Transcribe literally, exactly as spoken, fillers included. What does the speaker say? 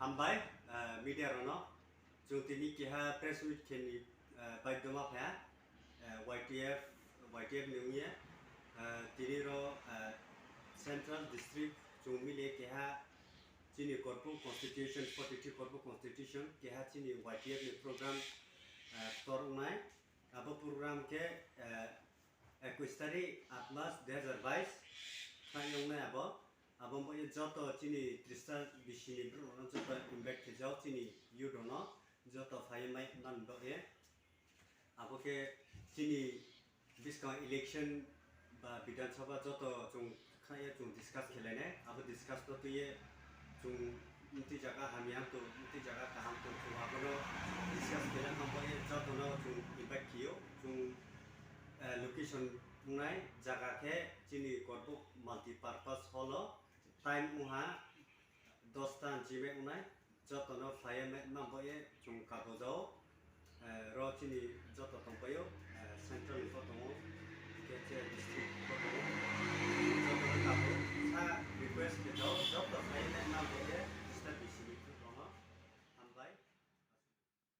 Hambai, eh, media rokno. Chwng tini keha press meet khe ni, eh, baidoma pha, eh, Y T F, Y T F ni wngya, eh, tini ro, eh, Central District chwng mile keha chini Korpu Constitution, forty-three Korpu Constitution, keha chini Y T F ni program, eh, ktor wngnai. Abo program khe, eh, ekush tarik aat mas dui hazar bais khlai wngnai abo. Abo wngwi joto chini trista bisini borok joto invite khe jao chini youth rokno joto phai mai man bagwi. Abo khe chini bwskang election ba Bidhan Sabha joto chwng khaye chwng discuss khe lainai. Abo discuss no twiye chwng mtwi jaga hamya tong, mtwi jaga kaham tong, chwng abono discuss khe lai man bagwi jotono chwng invite khiyo. Chwng, eh, location wngnai jaga khe chini Korbuk Multipurpose Hall o. Time wngha dosta ni jimai wngnai, jotono phaiya ma-, ma boye chwng kagojo, eh, ro chini joto tongpaio, eh, central ni joto tongo,